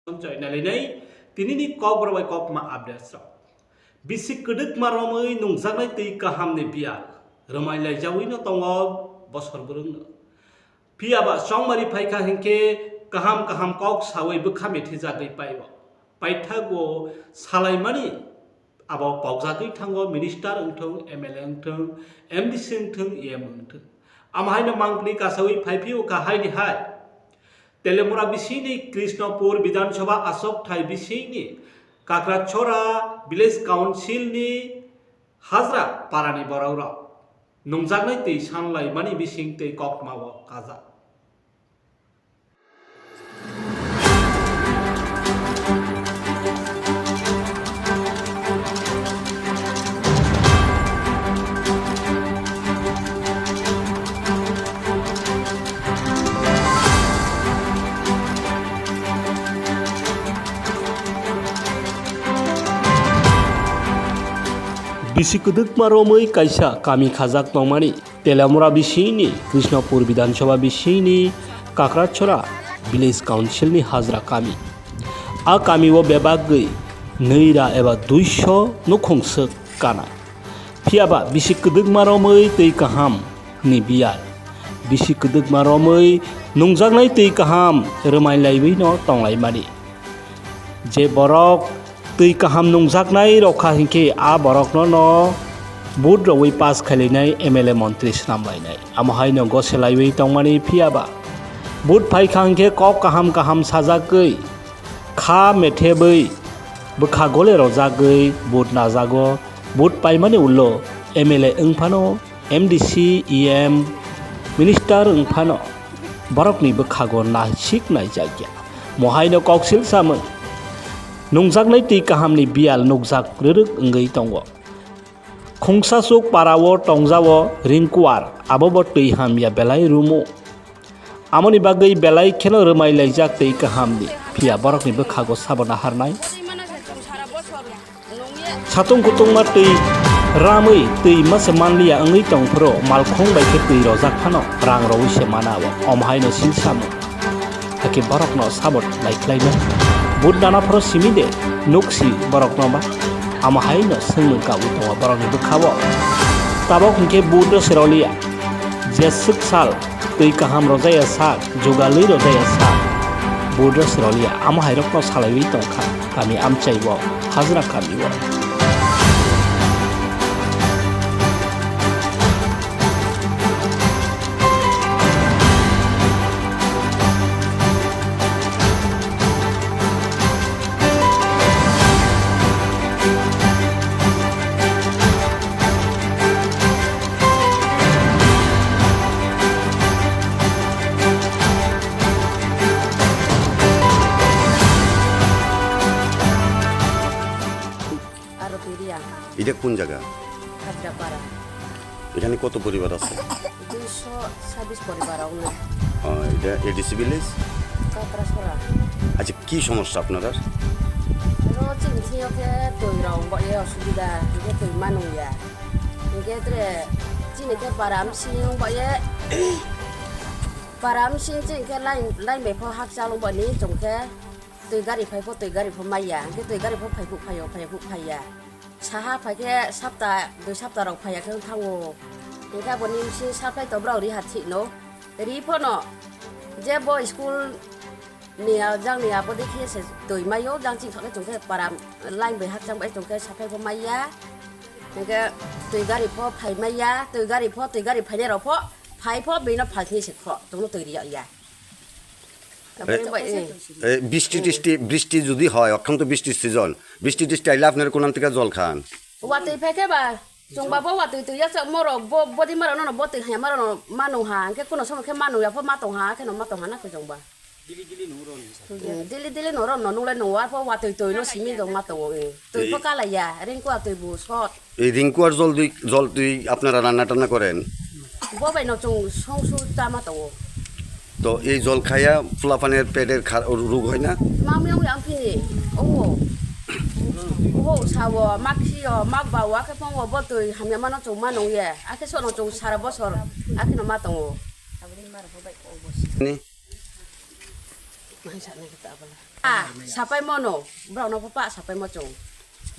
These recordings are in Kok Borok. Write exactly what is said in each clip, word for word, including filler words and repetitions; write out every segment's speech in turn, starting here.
Joy nalainai, tinini kokborok bai kokma updates rok. Bisi kwdwkma romwi nungjaknai twi kahamni biyal rwmai laijawi no tongo bosor bwrwngno. Phiya ba chongmari phaikha hinkhe kaham kaham kok sawi bwkha methijagwi paio. Paithago salaimani abo pokjagwi thango minister wngthung, M L A wngthung, M D C wngthung, E M wngthung. Amo haino mangpili kasawi phaiphio kha haini hai. Telemura bisini Krishnapur Bidhan Sabha achok thai bisini Kakrachora Village Council ni hajra parani borok rok nungjaknai twi sanlaimani bising twi koktma o kajak. Bisi kwdwkma romwi kaisa kami khajak tongmani. Telamura bisingni Krishnapur Bidhan Sabha bisingni Kakrachora Village Council ni hajra kami. A kami o bebagwi nwi ra eba duiso nukhung swk kana. Phiya ba bisi kwdwkma romwi twi kaham ni biyal. Bisi kwdwkma romwi nungjaknai twi kaham rwmai laiwi no tonglai mani. Je borok twi kaham nungjaknai rok kha hinkhe a borokno no vote rwui pass khailainai M L A montri swnam lainai. Amo haino gose laiwi tongmani phiya ba vote phai kha hinkhe kok kaham kaham sajagwi kha methebwi bwkha gole rojagwi vote najago. Vote paimani ulo M L A wng phano M D C, E M, minister wng phano borokni bwkhago naisik naijakya. Mohaino koksil samung nungjaknai twi kahamni biyal nukjak rwrwk wngwi tongo. Khungsasuk parao tongjao ringkuar, abobo twi hamya belai rumu. Amoni bagwi belai kheno rwmai laijak twi kahamni, phiya borokni bwkhago sabo naharnai. Satung kutungma twi ramwi twi mase manliya wngwi tongphuru malkhung bai khe twi rojak phano rang rwui se mana o, omo haino sil samung. Hakhe borokno sabot lai khlaina but nana phoro simi de nuk si borokno ba, amo haino swngmung kabui tongo borokni bwkha-o. Tabok hinkhe but rw se rwliya, jeswk sal twi kaham rojaya sak, jugalwi rojaya sak, but rw se rwliya, amo hairokno salaiwi tongkha. Kami amchai o, hajra kami o. Aro twi riya. এটা কোন জায়গা? খাজরাপাড়া। এখানে কত পরিবার আছে? দুইশো ছাব্বিশ পরিবার অন্য। আহ, এটা এডিসি ভিলেজ? কাকড়াছড়া। আচ্ছা, কি সমস্যা আপনার? Aro chini thing yo khe twi rok wng ba ye osubida, hingkhe twi manung ya. Hingkhe tre chini khe para msing wng ba ye, para msing chini khe line, line bai pho hakchal wng ba ni chong khe. Twi gari phai pho, twi gari pho maya, hingkhe twi gari pho phai phuk phai o, phai phuk phai ya. Saha phai khe sapta, dui sapta rok phai ya khe wng thango. Hingkhe abo ni bisi supply to borok ri ha thik no. Ri pho no, je bo school ni a, jang ni abo dei khe se twi mai o, jang ching thok le chong khe para line bai hakchang bai chong khe supply pho mai ya. Hingkhe twi gari pho phai mai ya, twi gari pho, twi gari phai nai rok pho, phai pho bini phalthini se kho, chong no twi ri ya ya. এ, এ, বৃষ্টি টিষ্টি, বৃষ্টি যদি হয়, এখন তো বৃষ্টির সিজন, বৃষ্টি টিষ্টি আইলে আপনারা কোন থেকে জল খান? Watwi phai khe ba, chwng ba bo watwi twi ya chak morok, bo, bodi maro no, bo twi haya maro no, manu ha, hingkhe kuno somo khe manu ya pho ma tong ha, khe no ma tong ha na khe chwng ba. Dili dili no ron ni sa. Hmm, dili dili no ron no, nung le nung wa pho watwi twi no simi dong ma tongo, eh. Twi pho kala ya, ring kwa twi bu sot. এই রিঙ্কুয়ার জল দুই, জল দুই আপনারা রান্না টান্না করেন? Bo bai no chwng song su ta ma tongo. তো এই জল খাইয়া ফুলাফানের পেটের খা-, রোগ হয় না? Mang miyong yang phini, oh. Oh, sawo, mak siyo, mak bawo, akhe pongo, bo twi hamya mano chwng ma nung ye. Akhe sono chwng sara bosor, akhe no ma tongo. Ni? Mai sa nai ta bala. Ah, sapai mono, borok no pa sapai mo chung.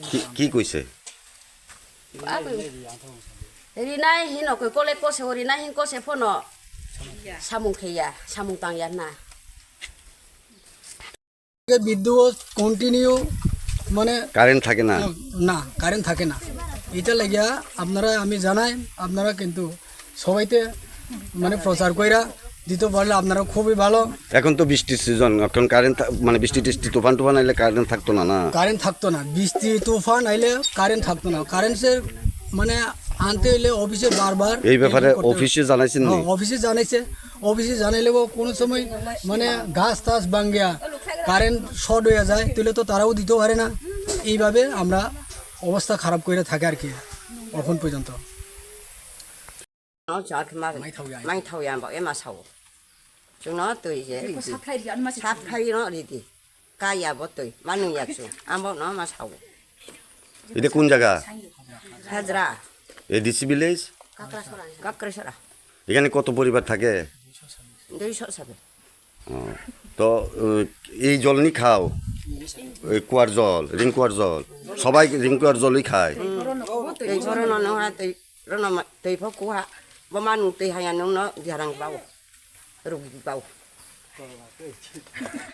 Ki, ki koise? Rinai hino koi kole kose o rinai hin kose phono samung kheya, samung tangya na. বিদ্যুৎ কন্টিনিউ মানে কারেন্ট থাকে না। না, কারেন্ট থাকে না। এটা লাগিয়া আপনারা, আমি জানাই, আপনারা কিন্তু সবাইতে মানে প্রচার কইরা দিতে পারলে আপনারা খুবই ভালো। এখন তো বৃষ্টির সিজন, এখন কারেন্ট থা-, মানে বৃষ্টি টিষ্টি তুফান টুফান আইলে কারেন্ট থাকতো না, না? কারেন্ট থাকতো না, বৃষ্টি তুফান আইলে কারেন্ট থাকতো না। কারেন্ট সে মানে আনতে হইলে অফিসে বারবার এই ব্যাপারে এরকম করতে হবে। অফিসে জানাইছেন নি? হ্যাঁ, অফিসে জানাইছে। অফিসে জানাইলেও কোনো সময় মানে গাছ টাছ ভাঙ্গিয়া কারেন্ট শর্ট হয়ে যায়, তাহলে তো তারাও দিতে পারে না। এইভাবে আমরা অবস্থা খারাপ করে থাকে আর কি এখন পর্যন্ত। Mai thau ya. Mai thau ya, bo ema sao. Chungno twi je ridi. Saplai no ridi. Kaya bo twi, manu ya chu. Ambo no ma sao. এটা কোন জায়গা? Hajra. ADC village? Kakrasora. Kakrasora. এখানে কত পরিবার থাকে? Duiso sabe. ও, তো, এ, এই জল নি খাও? এই কুয়ার জল, রিং কুয়ার জল। সবাই রিং কুয়ার জলই খায়। Tei boro no no ha tei rono ma tei pho kuha. Bo manu tei haya no no diharang bao. Rugi bao.